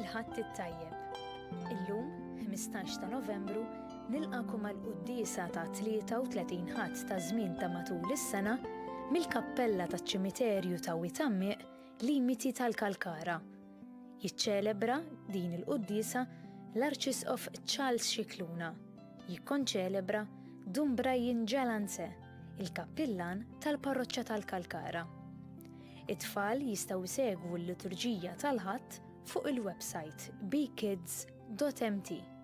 Il-Ħadd it-tajjeb. Illum, 15 ta' Novembru, nilqagħkom għall-quddiesa ta' 33 Ħadd ta' żmien ta' matul is-sena mill-kappella taċ-ċimiterju ta' Wied Għammieq, limiti tal-Kalkara. Jiċċelebra din il-quddiesa l-Arċisqof Charles Scicluna. Jikkonċelebra Dun Brian Gialanze, il-kappillan tal-Parroċċa tal-Kalkara. It-tfal jistgħu jsegwu l-liturġija tal-Ħadd fuq il-websajt bekids.mt.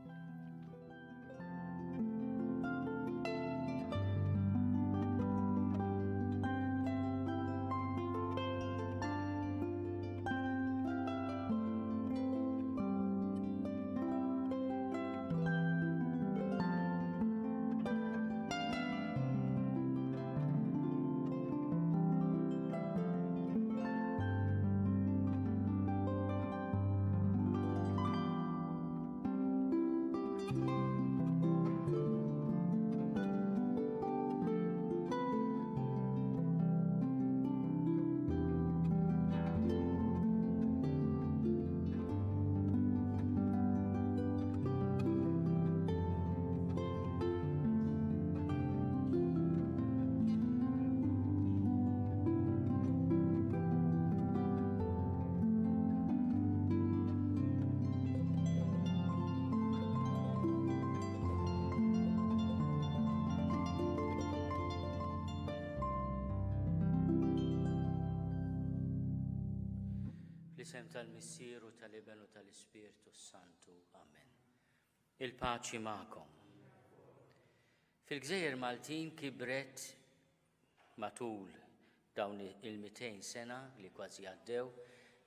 Fl-isem tal-Missier u tal-Iben u tal-Ispirtu s-Santu. Amen. Il-paċi magħkom. Fil-Gżejjer Maltin kibret Matul dawn il-200 sena li kważi għaddew,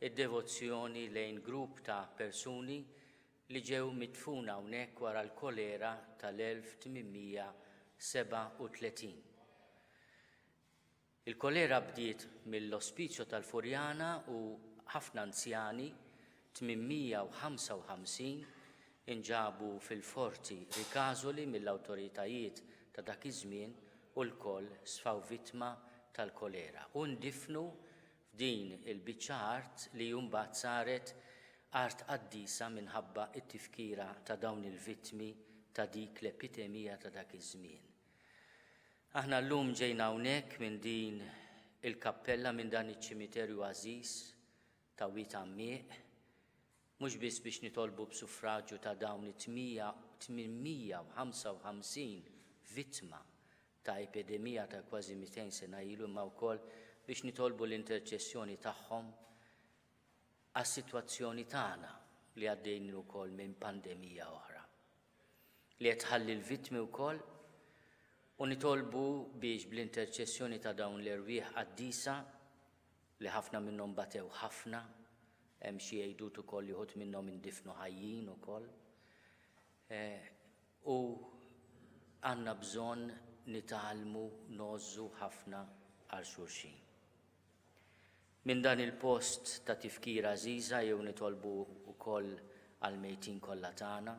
id-devozzjoni lejn grupp ta' persuni li ġew midfuna hawnhekk wara l-kolera tal-1837. Il-kolera bdiet mill-Ospizio tal-Furjana u ħafna anzjani, 855, inġabu fil-Forti Ricasoli mill-awtoritajiet ta' dak iż-żmien u lkoll sfaw vittma tal-kolera u ndifnu f'din il-biċċa art li mbagħad saret art qaddisa minħabba t-tifkira ta' dawn il-vittmi ta' dik l-epitemija ta' dak iż-żmien. Aħna llum ġejna hawnhekk minn din il-kappella, minn dan iċ-ċimiterju għażiż ta' Wied Għammieq, mhux biss biex nitolbu b'suffraġju ta' dawn it-855 vittma ta' epidemija ta' kważi 200 sena ilu imma wkoll biex nitolbu l-interċessjoni tagħhom għas-sitwazzjoni tagħna li għaddejjin ukoll minn pandemija oħra. Li qed tħalli l-vittmi wkoll u nitolbu biex bl-interċessjoni ta' dawn l-erwieħ qaddisa li ħafna minnhom batew ħafna, hemm xi għidut ukoll li uħud minnhom indifnu ħajjin ukoll. Eh, u għandna bżonn nitgħallmu ngħożżu ħafna għal xulxin. Minn dan il-post ta' tifkira għażiża jew nitolbu wkoll għall-mejtin kollha tagħna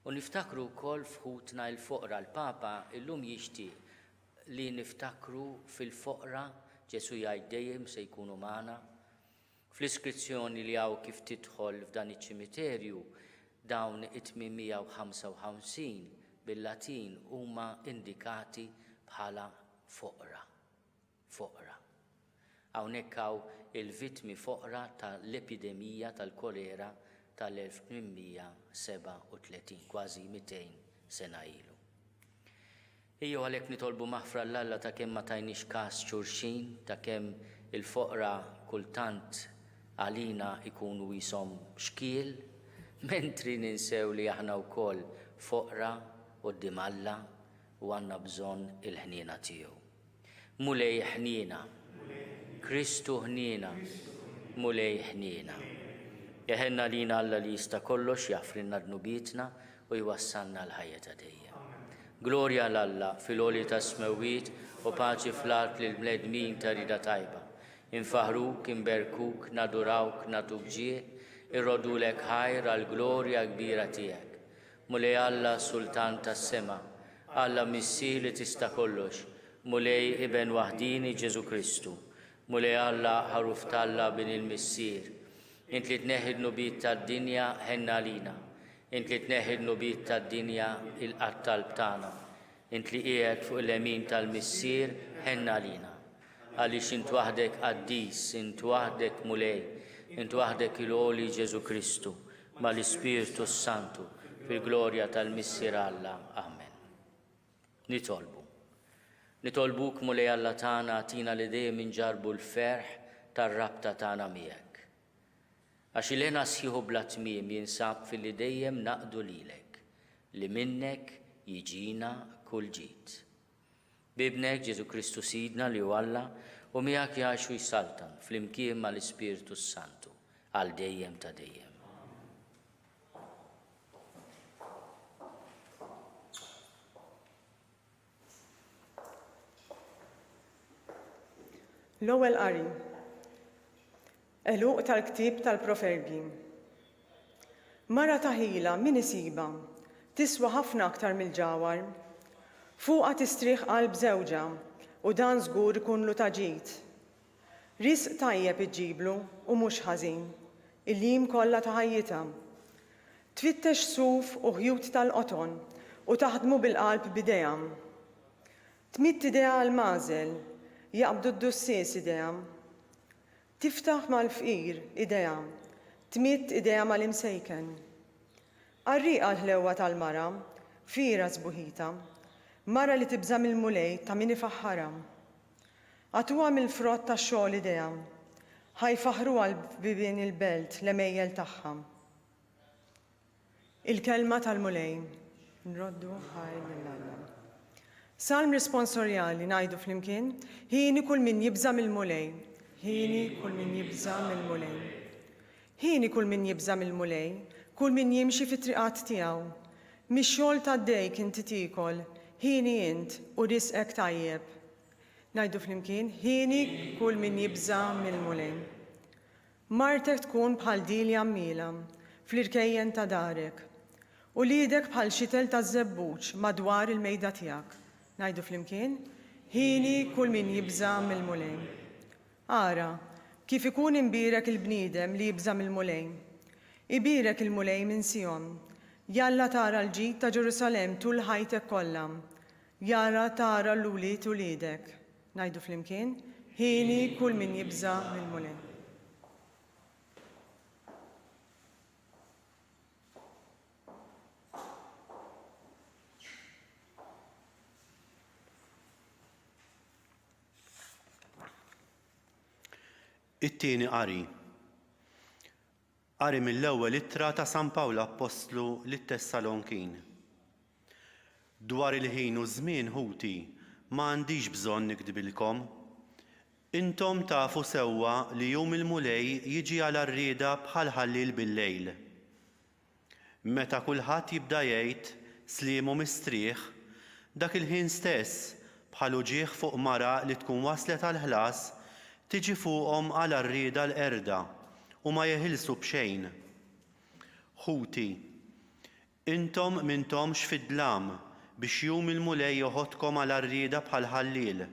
u niftakru wkoll f'ħutna l-foqra. L-Papa illum jixtieq li niftakru fil-foqra, Ġesù jgħid dejjem se jkunu magħna. Fl-iskrizzjoni li hawn kif tidħol f'dan iċ-ċimiterju, dawn it-855 bil-Latin huma indikati bħala foqra. foqra. Hawnhekk hawn il-vittmi foqra ta' l-epidemija tal-kolera tal-1837, kważi 200 sena ilu. Ejjew għalhekk nitolbu maħfra 'l Alla ta' kemm ma tajniex kas xulxin, ta' kemm il-foqra kultant għalina jkunu qishom xkiel, mentri ninsew li aħna wkoll foqra quddiem Alla u għandna bżonn il-ħniena tiegħu. Mulej ħniena. Kristu ħniena. Mulej ħniena. Jeħenna lina Alla li jista' kollox jaħfrilna dnubietna u jwassalna l-ħajja ta' dejjem. Glorja 'l Alla fil-għoli tas-smewwiet u paċi fl-art lill-bnedmin ta' rieda tajba. Infaħħruk, inberkuk, nadurawk, nagħtuk ġieħ, irroddulek ħajr għall-glorja kbira tiegħek. Mulej Alla, Sultan tas-sema, Alla Missier li tista' kollox, Mulej Iben waħdieni Ġesù Kristu, Mulej Alla, Ħaruf t'Alla Bin il-Missier. Int li tneħħi d-dnubiet tad-dinja, ħenn għalina. Int li tneħħi d-dnubiet tad-dinja, ilqa' t-talb tagħna. Int li qiegħed fuq il-lemin tal-Missier, ħenn għalina. Għaliex int waħdek qaddis, int waħdek Mulej, int waħdek il-Għoli Ġesù Kristu, mal-Ispirtu s-Santu, fil-glorja tal-Missier Alla. Amen. Nitolbu. Nitolbuk, Mulej Alla tagħna, agħtina li dejjem inġarrbu l-ferħ tar-rabta tagħna miegħek. Għax il-hena sħiħ u bla tmiem jinsab filli dejjem naqdu lilek, li minnek jiġina kull ġid. B'Ibnek, Ġesù Kristu Sidna, li hu Alla, u miegħek jgħix u jsaltan, flimkien mal-Ispirtu s-Santu, għal dejjem ta' dejjem. L-Ewwel Qari. Għeluq tal-ktieb tal-Proverbji. Mara ta' ħila min isibha? Tiswa ħafna aktar mill-ġawhar. Fuqha tistrieħ qalb żewġha, u dan żgur ikunlu ta' ġid. Riżq tajjeb iġġiblu u mhux ħażin, il-jiem kollha ta' ħajjitha. Tfittex suf u ħjut tal-qoton u taħdmu bil-qalb b'idejha. Tmidd idejha għall-magħżel, jaqbdu d-dussies idejha. Tiftaħ mal-fqir idejha, tmidd idejha mal-imsejken. Qarrieqa l-ħlewwa tal-mara, fiergħa sbuħitha. Mara li tibża' mill-Mulej ta' min ifaħħarha. Agħtuha mill-frott ta' xogħol idejha. Ħa jfaħħruha l-bibien il-belt l-għemejjel tagħha. Il-Kelma tal-Mulej. Nroddu ħajr lil Alla. Salm responsorjali ngħidu flimkien, Hieni kull min jibża' mill-Mulej. Hieni kull min jibża' mill-Mulej. Hieni kull min jibża' mill-Mulej, kull min jimxi fit-triqat tiegħu. Mix-xogħol ta' jdejk inti tiekol, hieni int, u riżqek tajjeb. Ngħidu flimkien, Hieni kull min jibża' mill-Mulej. Martek tkun bħal dielja mmiela fl-irkejjen ta' darek, uliedek bħal xitel taż-żebbuġ madwar il-mejda tiegħek. Ngħidu flimkien, Hieni kull min jibża' mill-Mulej. Ara, kif ikun imbierek il-bniedem li jibża' mill-Mulej! Ibierek il-Mulej minn Sijon. Jalla tara l-ġid ta' Ġerusalemm tul ħajtek kollha. Jalla tara l-ulied uliedek. Ngħidu flimkien, Hieni kull min jibża' mill-Mulej. It-tieni qari. Qari mill-ewwel ittra ta' San Pawl Appostlu lit-Tessalonkin. Dwar il-ħin u ż-żmien, ħuti, ma għandix bżonn niktbilkom. Intom tafu sewwa li jum il-Mulej jiġi għal għarrieda bħal ħalliel bil-lejl. Meta kulħadd jibda jgħid, Sliem u mistrieħ, dak il-ħin stess, bħal uġigħ fuq mara li tkun waslet għall-ħlas, tiġi fuqhom għal għarrieda l-qerda, u ma jeħilsu b'xejn. Ħuti, intom m'intomx fid-dlam biex jum il-Mulej joħodkom għal għarrieda bħal ħalliel.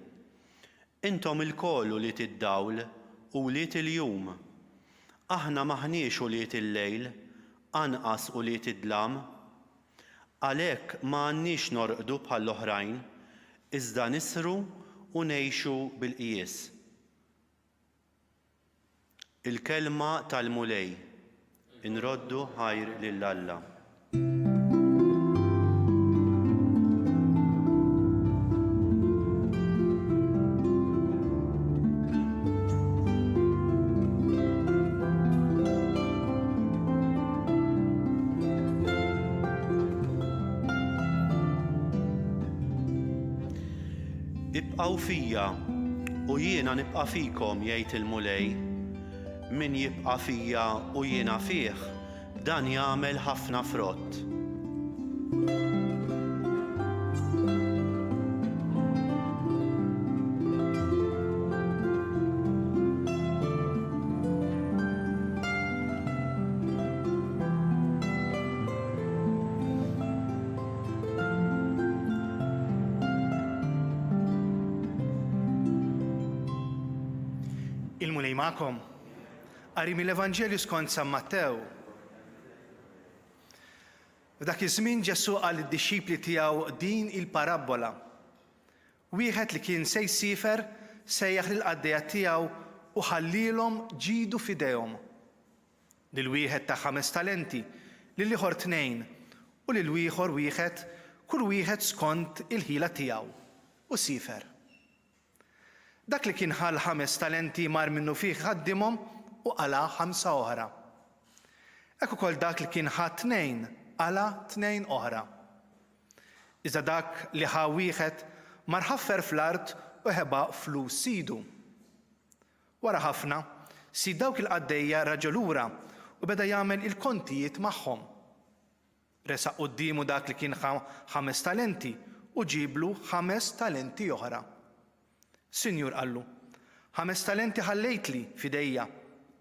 Intom ilkoll ulied id-dawl u wlied il-jum. Aħna m'aħniex ulied il-lejl, anqas ulied id-dlam. Għalhekk ma għandniex norqdu bħall-oħrajn, iżda nisru u ngħixu bil-qjies. Il-Kelma tal-Mulej. Inroddu ħajr lil Alla. Ibqgħu fija, u jiena nibqa' fikom, jgħid il-Mulej. Min jibqa' fija u jiena fih, dan jagħmel ħafna frott. Il-Mulej magħkom. Qari mill-Evanġelju skont San Mattew. F'dak iż-żmien Ġesù qal lid-dixxipli tiegħu din il-parabbola. Wieħed li kien se jsiefer sejjaħ lill-qaddejja tiegħu u ħallielhom ġidu f'idejhom. Lil wieħed ta ħames talenti, lill-ieħor tnejn, u lil ieħor wieħed, kull wieħed skont il-ħila tiegħu, u siefer. Dak li kien ħa l-ħames talenti mar minnufih iħaddimhom u qala' ħamsa oħra. Hekk ukoll dak li kien ħa tnejn qala' tnejn oħra. Iżda dak li ħa wieħed mar ħaffer fl-art u ħeba flus sidu. Wara ħafna, sid dawk il-qaddejja raġa' lura u beda jagħmel il-kontijiet magħhom. Resaq quddiemu dak li kien ħa ħames talenti u ġieblu ħames talenti oħra. Sinjur, qallu, ħames talenti ħallejtli f'idejja,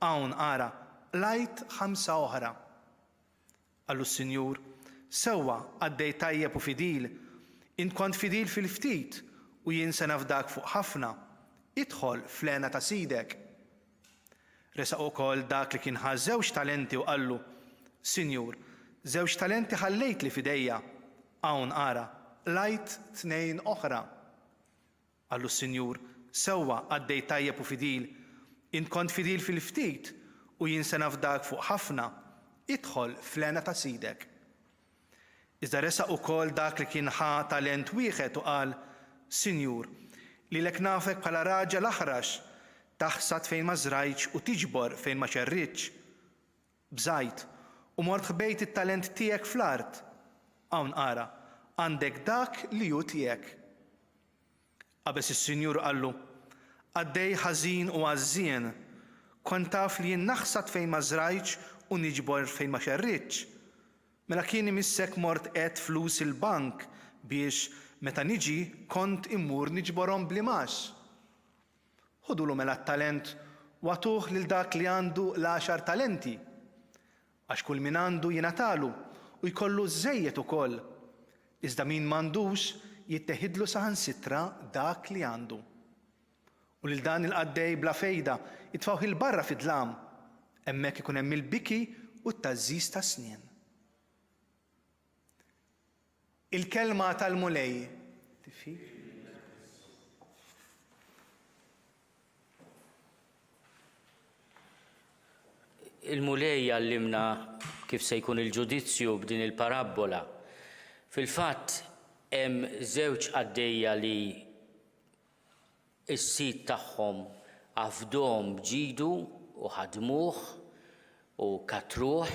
hawn, ara, qlajt ħamsa oħra. Qallu s-sinjur, Sewwa, qaddej tajjeb u fidil, int kont fidil fil-ftit u jien se nafdak fuq ħafna, idħol fl-hena ta' sidek. Resaq ukoll dak li kien ħa żewġ talenti u qallu, Sinjur, żewġ talenti ħallejtli f'idejja, hawn, ara, qlajt tnejn oħra. Qallu s-sinjur, Sewwa, qaddej tajjeb u fidil, int kont fidil fil-ftit u jien se nafdak fuq ħafna, idħol fl-hena ta' sidek. Iżda resaq ukoll dak li kien ħa talent wieħed u qal, 'Sinjur, lilek nafek bħala raġel aħrax, taħsad fejn ma żrajtx u tiġbor fejn ma xerridtx. Bżajt, u mort ħbejt it-talent tiegħek fl-art. Hawn ara, għandek dak li hu tiegħek. Qabeż is-sinjur u qallu, Qaddej ħażin u għażżien, kont taf li jien naħsad fejn ma żrajtx u niġbor fejn ma xerridtx. Mela kien imissek mort għedt flus il-bank biex, meta niġi, kont immur niġborhom bl-imgħax. Ħudulu mela t-talent u agħtuh lil dak li għandu l-għaxar talenti. Għax kull min għandu jingħatalu u jkollu żżejjed ukoll, iżda min m'għandux jitteħidlu saħansitra dak li għandu. U lil dan il-qaddej bla fejda itfgħuh 'il barra fid-dlam, hemmhekk ikun hemm il-biki u t-tgħażżiż tas-snien. Il-kelma tal-Mulej. Il-Mulej jgħallimna kif se jkun il-ġudizzju b'din il-parabbola. Fil-fatt hemm żewġ qaddejja li Is-sid tagħhom għafdhom b'ġidu u ħadmuh u kattruh,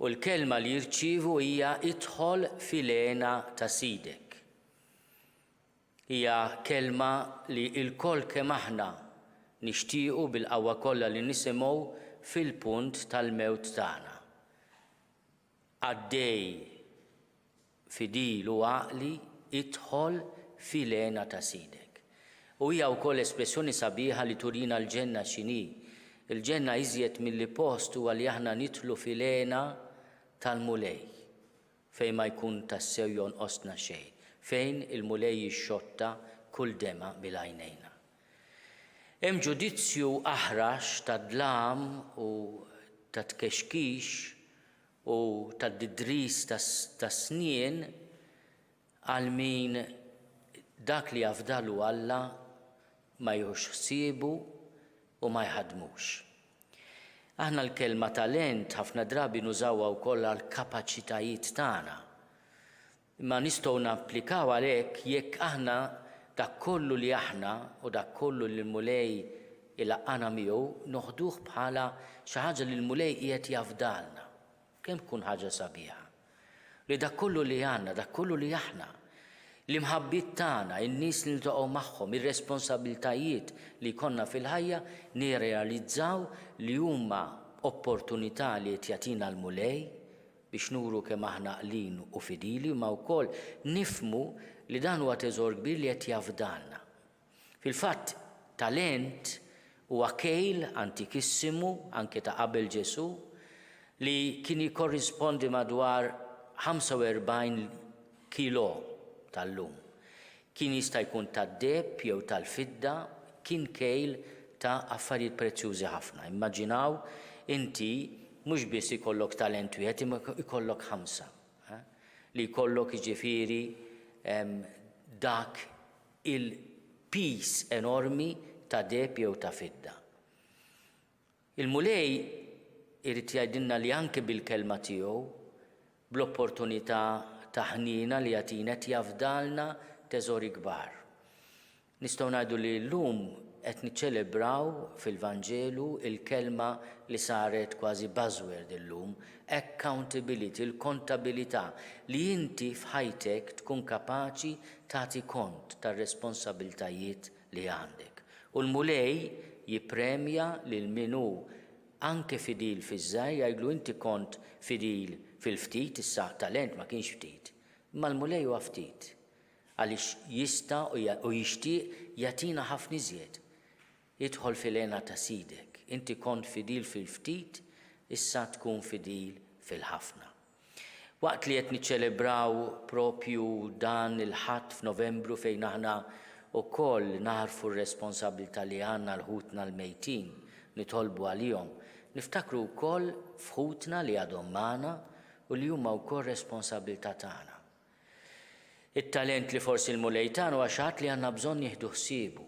u l-kelma li jirċievu hija idħol fil-hena ta' sidek. Hija kelma li lkoll kemm aħna nixtiequ bil-qawwa kollha li nisimgħu fil-punt tal-mewt tagħna. Qaddej fidil u għaqli, idħol fil-hena ta' Sidek. U hija wkoll espressjoni sabiħa li turina l-ġenna x'inhi. Il-ġenna iżjed milli post huwa li aħna nidħlu fil-hena tal-Mulej, fejn ma jkun tassew jonqosna xejn, fejn il-Mulej jixxotta kull demgħa bil-għajnejna. Hemm ġudizzju aħrax ta' dlam u ta' tkexkix u tad-didris tas-snien għal min dak li jafdalu Alla ma jieħux ħsiebu u ma jħaddmux. Aħna l-kelma talent ħafna drabi nużawha wkoll għall-kapaċitajiet tagħna. Imma nistgħu napplikaw għalhekk jekk aħna dak kollu li aħna u dak kollu li l-Mulej ilaqqagħna miegħu noħduh bħala xi ħaġa li l-Mulej qiegħed jafdalna. Kemm tkun ħaġa sabiħa li dak kollu li għandna, dak kollu li aħna, l-imħabbiet tagħna, in-nies li niltaqgħu magħhom, ir-responsabbiltajiet li jkollna fil-ħajja nirrealizzaw li huma opportunità li qed jagħtina l-Mulej biex nuru kemm aħna għaqlin u fidili imma wkoll nifhmu li dan huwa teżor kbir li qed jafdalna. Fil-fatt, talent huwa kejl antikissimu, anke ta' qabel Ġesù, li kien jikkorrispondi madwar 45 kilo tal-lum. Kien jista' jkun tad-deheb jew tal-fidda, kien kejl. ta' affarijiet prezzjużi ħafna. Immaġinaw inti mhux biss ikollok talent wieħed imma jkollok ħamsa. Li jkollok jiġifieri dak il-piż enormi ta' deheb jew ta' fidda. Il-Mulej irid jgħidilna li anke bil-kelma tiegħu, bl-opportunità ta' ħniena li jagħtina qed jafdalna teżori kbar. Nistgħu ngħidu li llum qed niċċelebraw fil-Vanġelu l-kelma li saret kważi buzzword illum, accountability, il-kontabilità, li inti f'ħajtek tkun kapaċi tagħti kont tar-responsabbiltajiet li għandek. U l-Mulej jippremja lil min hu anke fidil fiż-żgħir, jgħidlu inti kont fidil fil-ftit, issa talent ma kienx ftit, imma l-Mulej huwa ftit, għaliex jista' u jixtieq jagħtina ħafna iżjed. Idħol fil-hena ta' Sidek. Inti kont fidil fil-ftit, issa tkun fidil fil-ħafna. Waqt li qed niċċelebraw propju dan il-Ħadd f'Novembru fejn aħna wkoll nagħrfu r-responsabbiltà li għandna għal ħutna l-mejtin, nitolbu għalihom, niftakru wkoll f'ħutna li għadhom magħna u li huma wkoll responsabbiltà tagħna. It-talent li forsi l-Mulej tana huwa xi ħadd li għandna bżonn nieħdu ħsiebu.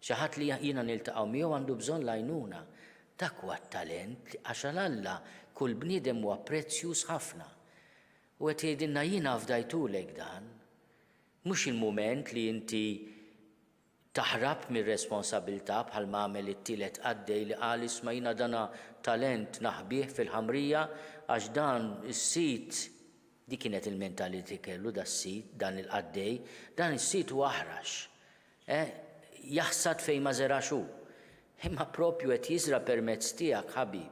Xi ħadd li jiena niltaqgħu miegħu għandu bżonn l-għajnuna. Dak huwa t-talent li għax għal Alla kull bniedem huwa prezzjuż ħafna. U qed jgħidilna jiena fdajtulek dan. Mhux il-mument li inti taħrab mir-responsabilità bħalma għamel it-tielet qaddej li qal isma' jiena dana talent naħbih fil-ħamrija għax dan is-sid dik kienet il-mentalità kellu das-sid, dan il-qaddej, dan is-sid huwa aħrax. Eh, jaħsad fejn ma żerax hu. Imma propju qed jiżra' permezz tiegħek, ħabib.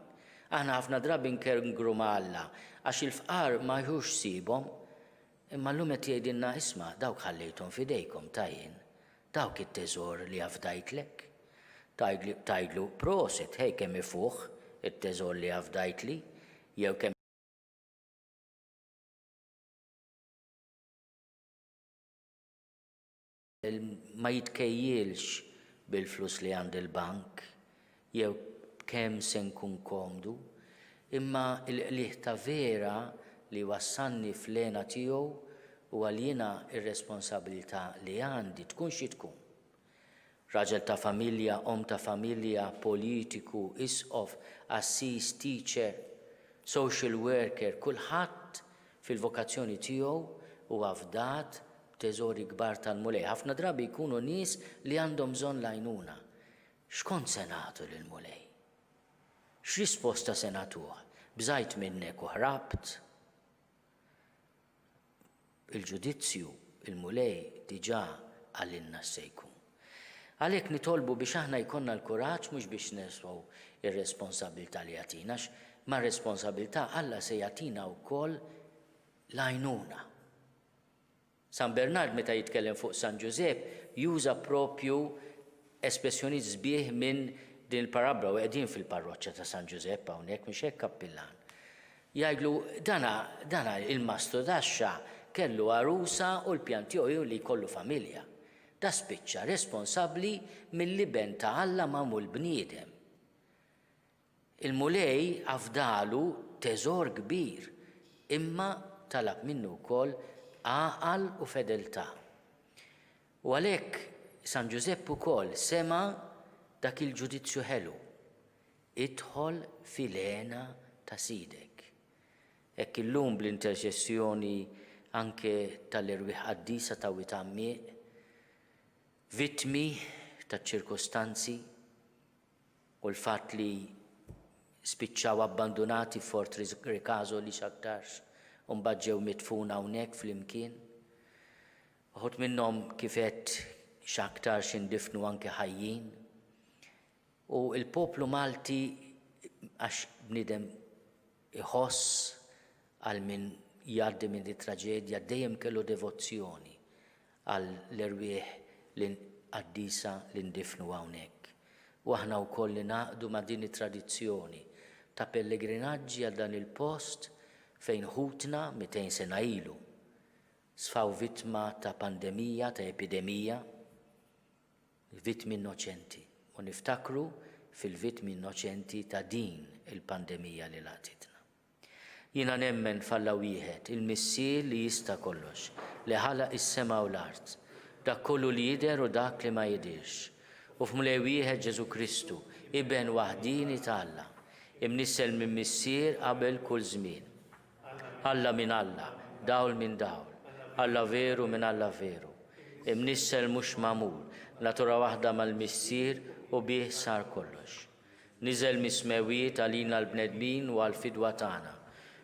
Aħna ħafna drabi nkernkru ma' Alla għax il-fqar ma jħux ħsiebhom. Imma llum qed jgħidilna isma' dawk ħallejthom f'idejkom ta' jien. Dawk it-teżor li afdajtlek. Tgħidlu proset, ħej kemm ifuħ it-teżor li afdajtli, jew kemm Ma jitkejjilx bil-flus li għand il-bank jew b'kemm se nkun komdu, imma l-qligħ ta' vera li jwassalni fl-hena tiegħu huwa li jiena r-responsabilità li għandi, tkun xi tkun. Raġel ta' familja, omm ta' familja, politiku, isqof, qassis, teacher, social worker, kulħadd fil-vokazzjoni tiegħu huwa fdat b'teżori kbar tal-Mulej. Ħafna drabi jkunu nies li għandhom bżonn l-għajnuna. X'kont se nagħtu lill-Mulej? X'risposta se nagħtuh? Bżajt minnek u ħrabt? Il-ġudizzju, il-Mulej diġà qalilna x'se jkun. Għalhekk nitolbu biex aħna jkollna l-kuraġġ mhux biex nerfgħu r-responsabbiltà li jagħtina, għax mar-responsabbiltà Alla se jagħtina wkoll l-għajnuna. San Bernard meta jitkellem fuq San Ġużepp juża propju espressjonijiet sbieħ minn din il-parabbola u qegħdin fil-parroċċa ta' San Ġużepp hawnhekk mhux hekk kappillan. Jgħidlu dana dana il-mastru taxxa kellu għarusa u l-pjan tiegħu hu li jkollu familja. Da spiċċa responsabbli mill-iben ta' Alla magħmul bniedem. Il-Mulej afdalu teżor kbir, imma talab minnu wkoll għaqal u fedeltà. U għalhekk San Ġużepp ukoll sema' dak il-ġudizzju ħelu, Idħol fil-hena ta' Sidek. Hekk illum bl-interċessjoni anke tal-erwieħ qaddisa ta' Wied Għammieq, vittmi taċ-ċirkustanzi, u l-fatt li spiċċaw abbandunati f'Fort Ricasoli x'aktarx u mbagħad ġew midfuna hawnhekk flimkien. Uħud minnhom kif għedt x'aktarx indifnu anke ħajjin. U l-poplu Malti għax bniedem iħoss għal min jgħaddi minn din it-traġedja dejjem kellu devozzjoni għal l-erwieħ li qaddisa li ndifnu hawnhekk. U aħna wkoll ningħaqdu ma' din it-tradizzjoni ta' pellegrinaġġi għal dan il-post fejn ħutna 200 sena ilu sfaw vittma ta' pandemija, ta' epidemija, vittmi innoċenti. U niftakru fil-vittmi innoċenti ta' din il-pandemija li laqtitna. Jiena nemmen f'Alla wieħed, il-Missier li jista' kollox, li ħalaq is-sema u l-art, dak kollu li jidher u dak li ma jidhirx, u f'Mulej wieħed Ġesù Kristu, Iben waħdieni ta' Alla, imnissel minn Missier qabel kull żmien. Alla minn Alla, dawl minn dawl, Alla veru minn Alla veru, imnissel mhux magħmul, natura waħda mal-Missier u bih sar kollox. Niżel mis-smewwiet għalina l-bnedmin u għall-fidwa tagħna,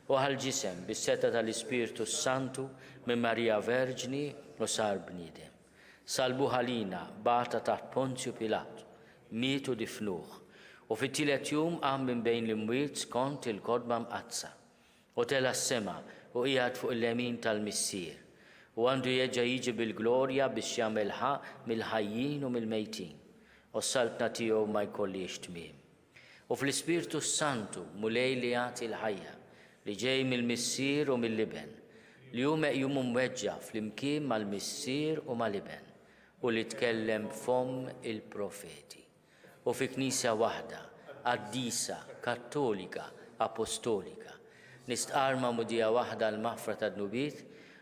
u ħa l-ġisem bis-setgħa tal-Ispirtu s-Santu minn Marija Verġni u sar bniedem. Sallbuh għalina, bata taħt Ponzju Pilatu, miet u difnuh, u fit-tielet jum qam minn bejn l-imwiet skont il-Kotba Mqaddsa. U tela' s-sema u qiegħed fuq il-lemin tal-Missier, u għandu jerġa' jiġi bil-glorja biex jagħmel ħaqq mill-ħajjin u mill-mejtin, u s-saltna tiegħu ma jkollhiex tmiem. U fl-Ispirtu s-Santu, Mulej li jagħti l-ħajja, li ġej mill-Missier u mill-Iben, li hu meqjum u mweġġa' flimkien mal-Missier u mal-Iben, u li tkellem b'fomm il-profeti. u fi Knisja waħda, qaddisa, kattolika, apostolika. Nistqarr magħmudija waħda għall-maħfra tad-dnubiet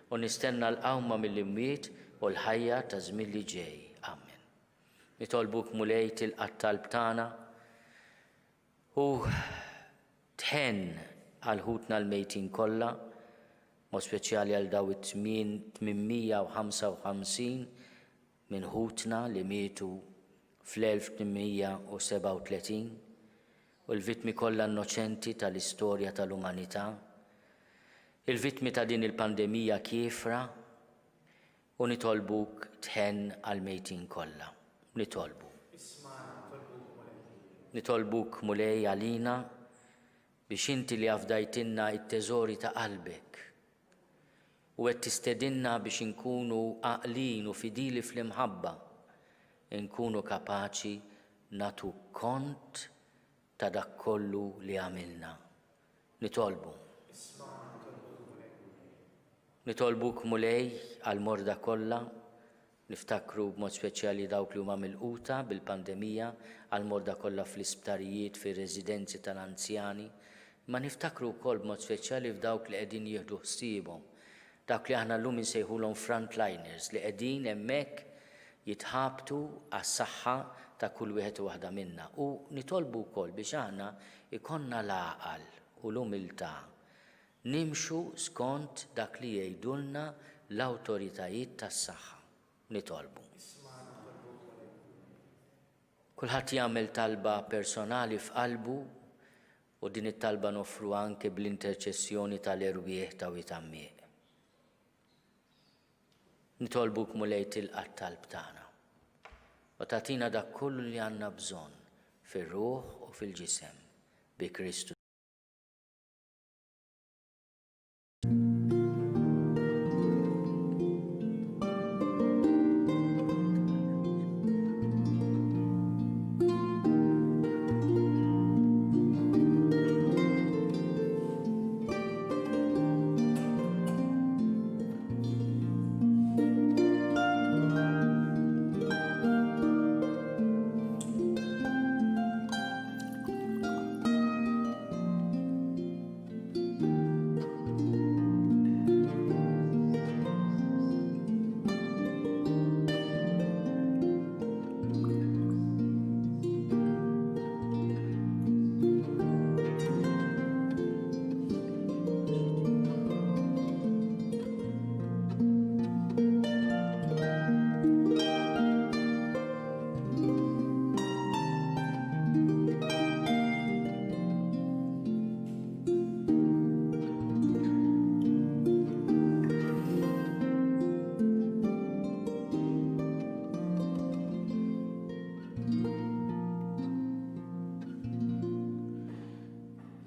u nistenna l-qawma mill-imwiet u l-ħajja taż-żmien li ġej. Amen. Nitolbuk Mulej tilqa' t-talb tagħna u tħenn għal ħutna l-mejtin kollha, mod speċjali għal daw it-855 minn ħutna li mietu fl-1837 u l-vittmi kollha innoċenti tal-istorja tal-umanità, il-vittmi ta' din il-pandemija kiefra, u nitolbuk tħenn għall-mejtin kollha. Nitolbu. Nitolbuk, Mulej, għalina biex inti li afdajtilna t-teżori ta' qalbek, u qed tistedinna biex inkunu għaqlin u fidili fl-imħabba, inkunu kapaċi nagħtuk kont ta' dak kollu li għamilna. Nitolbu. Nitolbuk Mulej għall-morda kollha Niftakru b'mod speċjali dawk li huma milquta bil-pandemija, għall-morda kollha fl-isptarijiet, fir-residenzi tal-anzjani, imma niftakru wkoll b'mod speċjali f'dawk li qegħdin jieħdu ħsiebhom, dawk li aħna llum insejħulhom frontliners li qegħdin hemmhekk jitħabtu għas-saħħa ta' kull wieħed u waħda minna. U nitolbu wkoll biex aħna jkollna l-għaqal u l-umiltà Nimxu skont dak li jgħidulna l-awtoritajiet tas-saħħa. Nitolbu. Kulħadd jagħmel talba personali f'qalbu u din it-talba noffruha anke bl-interċessjoni tal-erwieħ ta' Wied Għammieq. Nitolbuk Mulej tilqa' t-talb tagħna u tagħtina dak kollu li għandna bżonn fir-ruħ u fil-ġisem bi Kristu.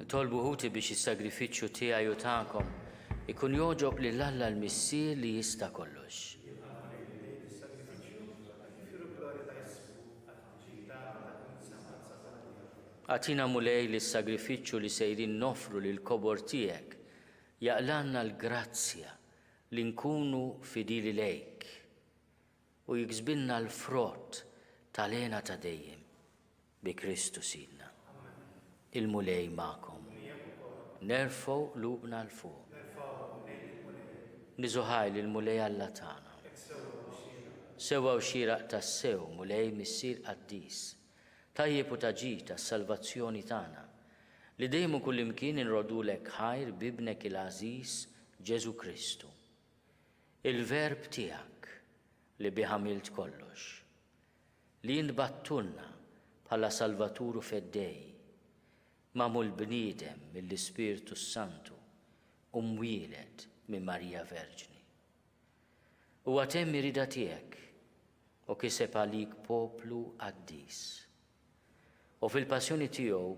Nitolbu ħuti biex is-sagrifiċċju tiegħi u tagħkom ikun jogħġob lil Alla l-Missier li jista' kollox. Agħtina Mulej li s-sagrifiċċju li sejrin noffru lill-kobor tiegħek jaqlgħalna l-grazzja li nkunu fidili lejk u jiksbilna l-frott tal-hena ta' dejjem. Bi Kristu Sidna. Il-Mulej magħkom. Nerfgħu qlubna 'l fuq. Niżu ħaj lill-Mulej Alla tagħna. Sewwa u xieraq tassew, Mulej Missier qaddis, tajjeb u ta' ġid għas-salvazzjoni tagħna, li dejjem u kullimkien inroddulek ħajr b'Ibnek il-għażiż Ġesù Kristu. Il-Verb tiegħek li bih għamilt kollox. Li int bgħattulna bħala Salvatur u Feddej, magħmul bniedem mill-Ispirtu s-Santu u mwieled minn Marija Verġni. Huwa temm ir-rieda tiegħek u kiseb għalik poplu qaddis. U fil-passjoni tiegħu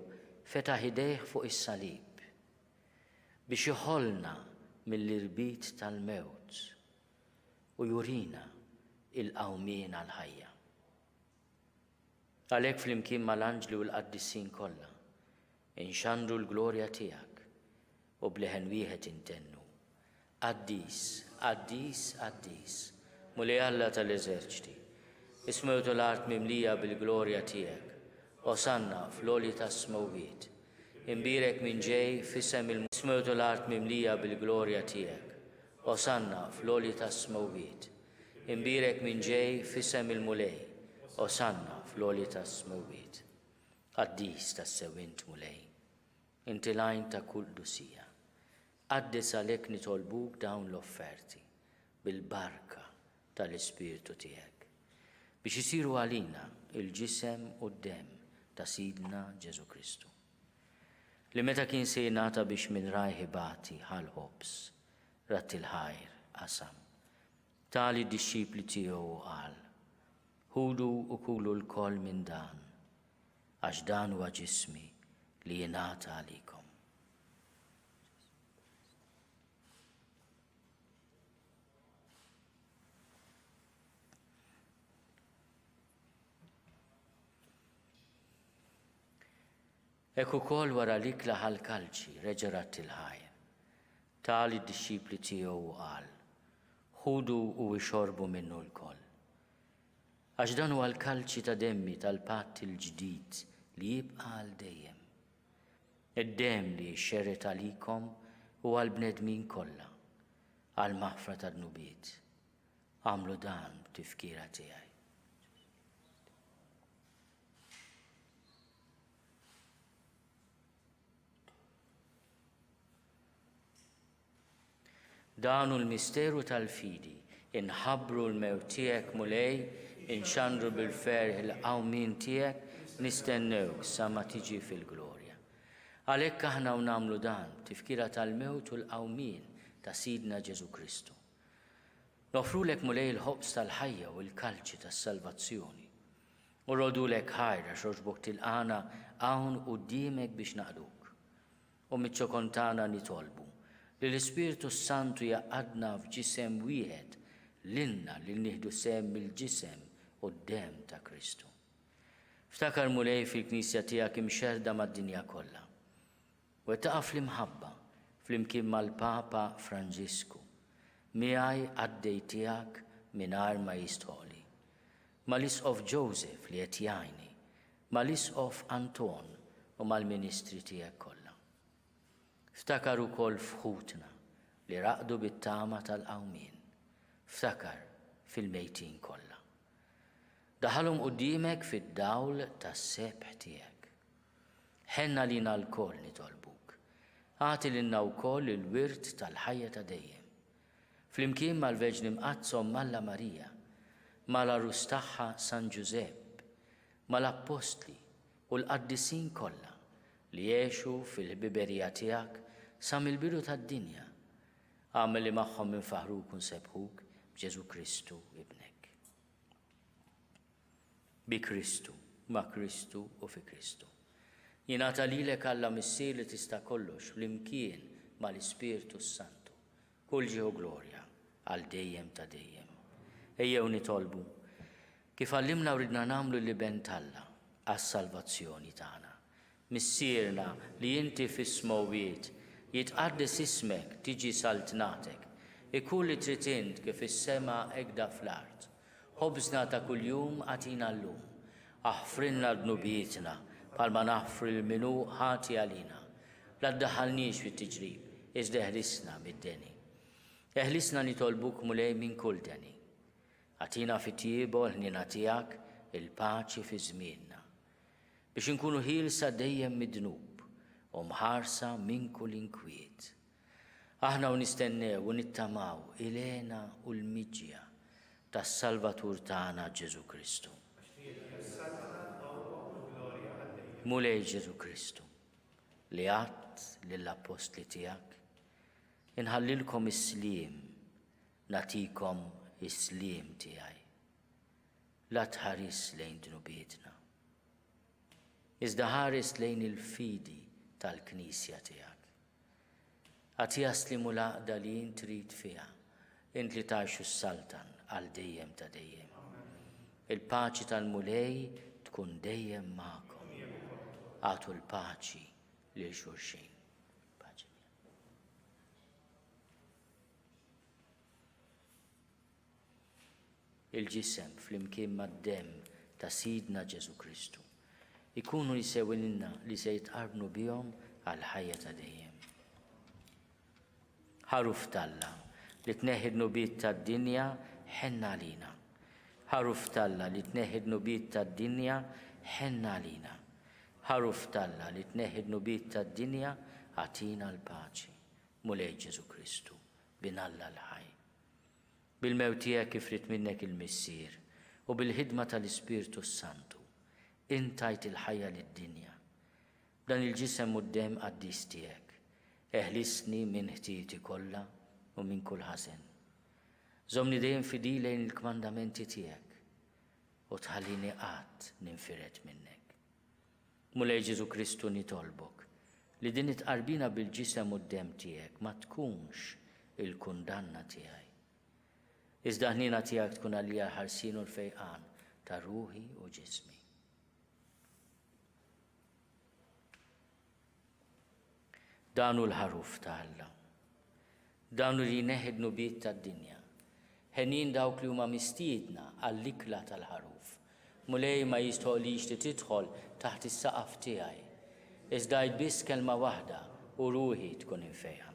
fetaħ idejh fuq is-salib biex iħollna mill-irbit tal-mewt u jurina l-qawmien għall-ħajja. Għalhekk flimkien mal-anġli u l-qaddisin kollha, inxandru l-glorja tiegħek u b'leħen wieħed intennu, Qaddis, qaddis, qaddis, Mulej Alla tal-eżerċti, is-smewt u l-art mimlija bil-glorja tiegħek. Osanna fl-għoli tas-smewwiet. Imbierek min ġej f'isem il Is-smewt u l-art mimlija bil-glorja tiegħek. Osanna fl-għoli tas-smewwiet. Imbierek min ġej f'isem il-Mulej. Osanna fl-għoli tas-smewwiet. Qaddis tassew int, Mulej. Inti l-għajn ta' kull qdusija. Qaddes għalhekk nitolbuk dawn l-offerti bil-barka tal-Ispirtu tiegħek, biex isiru għalina l-ġisem u d-demm ta' Sidna Ġesù Kristu. Li meta kien se jingħata biex minn rajh ibati ħa l-ħobż, radd il-ħajr, qasam, ta lid-dixxipli tiegħu u qal, Ħudu u kulu lkoll minn dan, għax dan huwa ġismi li jingħata għalikom. Hekk ukoll wara l-ikla ħa l-kalċi, reġa' radd il-ħajr. Ta lid-dixxipli tiegħu u qal, Ħudu u ixorbu minnu lkoll. Għax dan huwa l-kalċi ta' demmi tal-patt il-ġdid li jibqa' għal dejjem. Id-demm li jixxerred għalikom u għall-bnedmin kollha, għall-maħfra tad-dnubiet. Agħmlu dan b'tifkira tiegħi. Dan hu l-misteru tal-fidi. Inħabbru l-mewt tiegħek, Mulej, inxandru bil-ferħ il-qawmien tiegħek, nistennewk sa ma tiġi fil-glorja. Għalhekk aħna u nagħmlu dan, b'tifkira tal-mewt u l-qawmien ta' Sidna Ġesù Kristu. Noffrulek, Mulej, il-ħobż tal-ħajja u l-kalċi tas-salvazzjoni. U rrodulek ħajr għax għoġbok tilqagħna hawn quddiemek biex naqduk. U miċ-ċokon tagħna nitolbu li l-Ispirtu s-Santu jgħaqqadna f'ġisem wieħed lilna li nieħdu sehem mill-ġisem u d-demm ta' Kristu. Ftakar Mulej fil-Knisja tiegħek imxerrda mad-dinja kollha. Wettaqha fl-imħabba, flimkien mal-Papa Franġisku, miegħi qaddej tiegħek mingħajr ma jistħoqli, mal-Isqof Joseph li qed jgħinni, mal-Isqof Anton u mal-ministri tiegħek kollha. Ftakar ukoll f'ħutna li raqdu bit-tama tal-qawmien. Ftakar fil-mejtin kollha. Daħħalhom quddiemek fid-dawl tas-sebħ tiegħek. Ħenn għalina lkoll nitolbuk. Agħti lilna wkoll il-wirt tal-ħajja ta' dejjem. Flimkien mal-Verġni Mqaddsa Omm Alla Marija, mal-għarus tagħha San Ġużepp, mal-Appostli u l-qaddisin kollha li għexu fil-ħbiberija tiegħek sa mill-bidu tad-dinja, agħmel li magħhom infaħħruk u nsebbħuk b'Ġesù Kristu Ibnek. Bi Kristu, ma' Kristu u fi Kristu. Jingħata lilek Alla Missier li tista' kollox flimkien mal-Ispirtu s-Santu, kull ġieħ u glorja għal dejjem ta' dejjem. Ejjew nitolbu, kif għallimna u ridna nagħmlu l-Iben t'Alla għas-salvazzjoni tagħna. Missierna li inti fis-smewwiet, jitqaddes ismek, tiġi saltnatek. Ikun li trid int kif fis-sema hekk da fl-art. Ħobżna ta' kuljum agħtina llum. Aħfrilna dnubietna, bħalma naħfru lil min hu ħati għalina. La ddaħħalniex fit-tiġrib, iżda eħlisna mid-deni. Eħlisna nitolbuk, Mulej, minn kull deni. Agħtina fit-tjieba u l-ħniena tiegħek il-paċi fi żmienna, biex inkunu ħielsa dejjem mid-dnub u mħarsa minn kull inkwiet. Aħna u nistennew u nittamaw il-hena u l-miġja tas-Salvatur tagħna Ġesù Kristu. Mulej Ġesù Kristu, li għadt lill-appostli tiegħek, inħallilkom is-sliem, nagħtikom is-sliem tiegħi. La tħarisx lejn dnubietna, iżda ħares lejn il-fidi tal-Knisja tiegħek. Agħtiha s-sliem u l-għaqda li int trid fiha, int li tgħix u ssaltan għal dejjem ta' dejjem. Il-paċi tal-Mulej tkun dejjem magħkom. Agħtu l-paċi lil xulxin. Paċi Il-ġisem flimkien mad-demm ta' Sidna Ġesù Kristu jkunu jsewwilna li se jitqarbnu bihom għall-ħajja ta' dejjem. Ħaruf t'Alla, li tneħħi d-dnubiet tad-dinja, ħenn għalina. Ħaruf t'Alla, li tneħħi d-dnubiet tad-dinja, ħenn għalina. Ħaruf t'Alla, li tneħħi d-dnubiet tad-dinja, agħtina l-paċi. Mulej Ġesù Kristu, Bin Alla l-ħaj. Bil-mewt tiegħek kif ried minnek il-Missier, u bil-ħidma tal-Ispirtu s-Santu, int tajt il-ħajja lid-dinja. B'dan il-ġisem u d-demm qaddis tiegħek, eħlisni minn ħtieti kollha u minn kull ħażen. Żommni dejjem fidil lejn il-kmandamenti tiegħek, u tħallini qatt ninfired minnek. Mulej Ġesù Kristu nitolbok li din it-tqarbina bil-ġisem u d-demm tiegħek ma tkunx il-kundanna tiegħi. Iżda l-ħniena tiegħek tkun għalija l-ħarsien u l-fejqan ta' ruħi u ġismi. Dan hu l-ħaruf ta' Alla. Dan hu li jneħħi d-dnubiet tad-dinja. Henjin dawk li huma mistiedna għall-ikla tal-ħaruf. Mulej ma jistħoqlix li tidħol taħt is-saqaf tiegħi. Iżda għid biss kelma waħda u ruħi tkun imfejqa.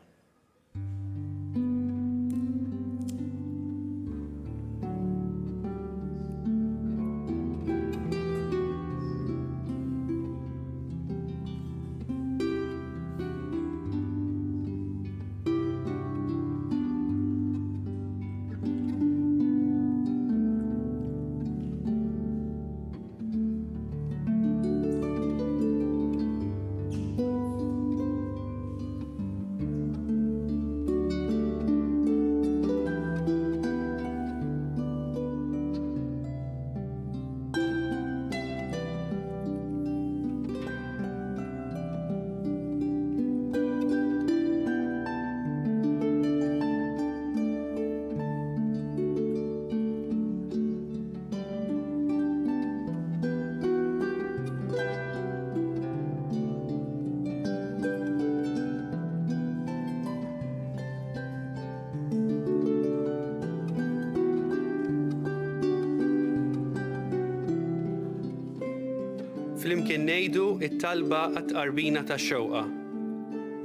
Flimkien ngħidu t-talba għat-tqarbina tax-xewqa.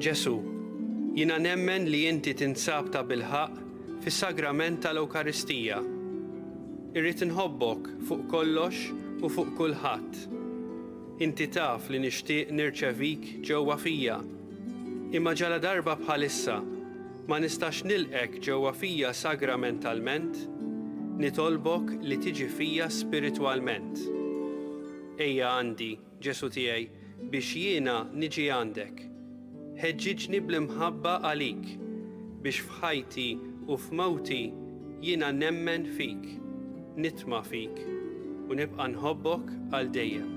Ġesù, jiena nemmen li inti tinsab tabilħaqq fis-sagrament tal-Ewkaristija. Irrid inħobbok fuq kollox u fuq kulħadd. Inti taf li nixtieq nirċevik ġewwa fija. Imma ġaladarba bħalissa ma nistax nilqgħek ġewwa fija sagramentalment, nitolbok li tiġi fija spiritwalment. Ejja għandi, Ġesù tiegħi, biex jiena niġi għandek. Ħeġġiġni bl-imħabba għalik, biex f'ħajti u f'mewti jiena nemmen fik, nitma' fik, u nibqa' nħobbok għal dejjem.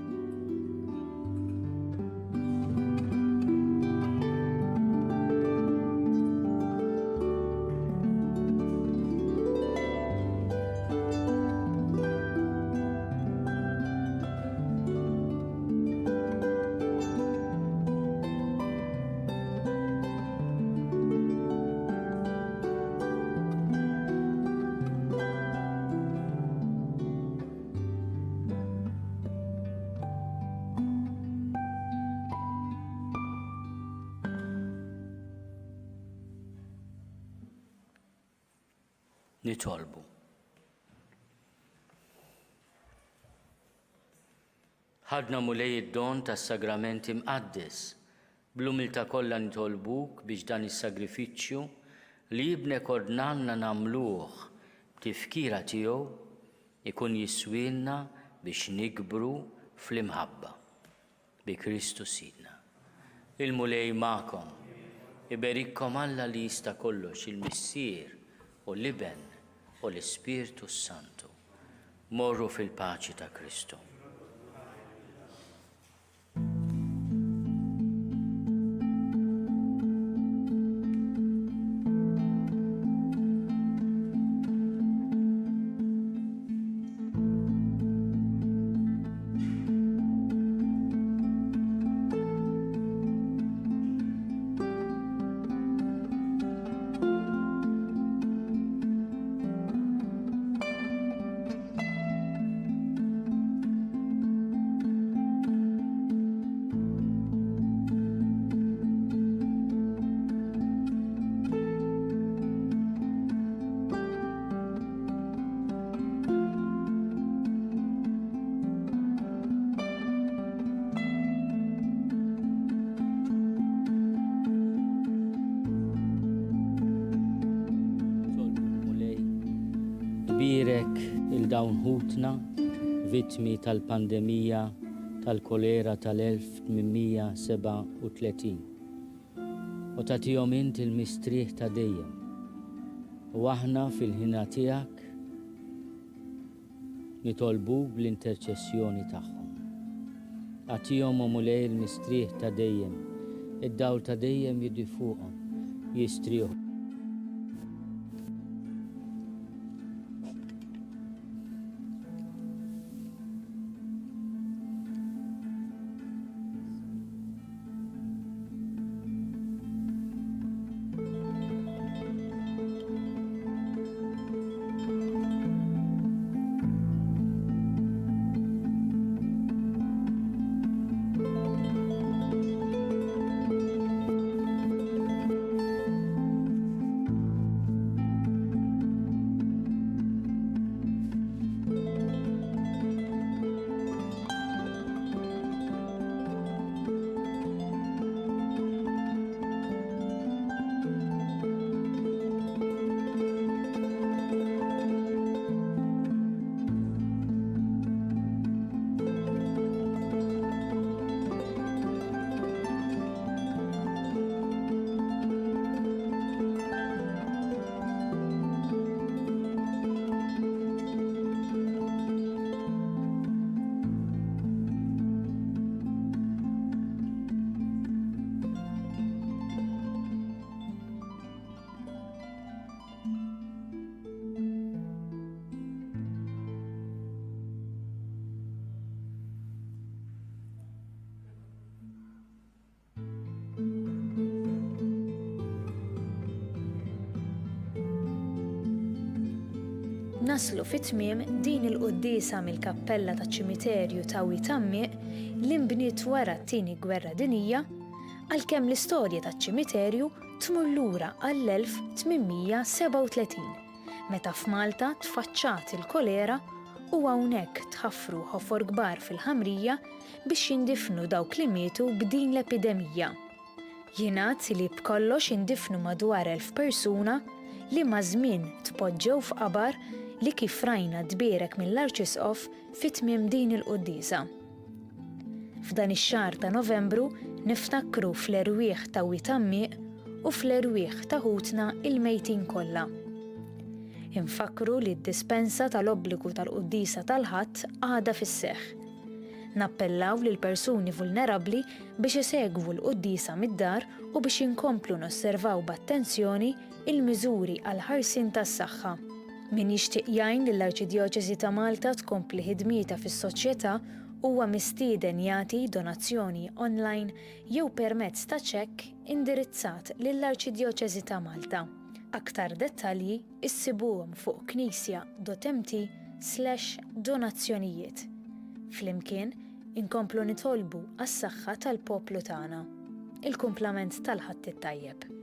Nitolbu. Ħadna Mulej id-don tas-Sagrament Imqaddes. Bl-umiltà kollha nitolbuk biex dan is-sagrifiċċju li Ibnek ordnalna nagħmluh b'tifkira tiegħu ikun jiswielna biex nikbru fl-imħabba. Bi Kristu Sidna. Il-Mulej magħkom. Iberikkom Alla li jista' kollox, il-Missier u l-Iben u l-Ispirtu s-Santu. Morru fil-paċi ta' Kristu. Tbierek il dawn ħutna, vittmi tal-pandemija tal-kolera tal-1837. U tagħtihom int il-mistrieħ ta' dejjem. U aħna fil-ħina tiegħek Nitolbuk bl-interċessjoni tagħhom. Agħtihom, o Mulej, il-mistrieħ ta' dejjem, id-dawl ta' dejjem jidwi fuqhom, jistrieħu. Naslu fi tmiem din il-quddiesa mill-kappella taċ-ċimiterju ta' Wied Għammieq li nbniet wara t-Tieni Gwerra Dinjija, għalkemm l-istorja taċ-ċimiterju tmur lura għall-1837, meta f'Malta tfaċċat il-kolera u hawnhekk tħaffru ħofor kbar fil-ħamrija biex jindifnu dawk li mietu b'din l-epidemija. Jingħad li b'kollox indifnu madwar 1,000 persuna li maż-żmien tpoġġew f'qabar li kif rajna tbierek mill-Arċisqof fi tmiem din il-quddiesa. F'dan ix-xahar ta' Novembru niftakru fl-erwieħ ta' Wied Għammieq u fl-erwieħ ta' ħutna il-mejtin kollha. Infakkru li d-dispensa tal-obbligu tal-quddiesa tal-Ħadd għadha fis-seħħ. Nappellaw lill-persuni vulnerabbli biex isegwu l-quddiesa mid-dar u biex inkomplu nosservaw b'attenzjoni il-miżuri għall-ħarsien tas-saħħa. Min jixtieq jgħin lill-Arċidjoċesi ta' Malta tkompli ħidmietha fis-soċjetà huwa mistieden jagħti donazzjoni online jew permezz ta' ċekk indirizzat lill-Arċidjoċesi ta' Malta. Aktar dettalji Issibuhom fuq knisja.mt slash donazzjonijiet. Flimkien, inkomplu nitolbu għas-saħħa tal-poplu tagħna. Il-kumplament tal-Ħadd it-tajjeb.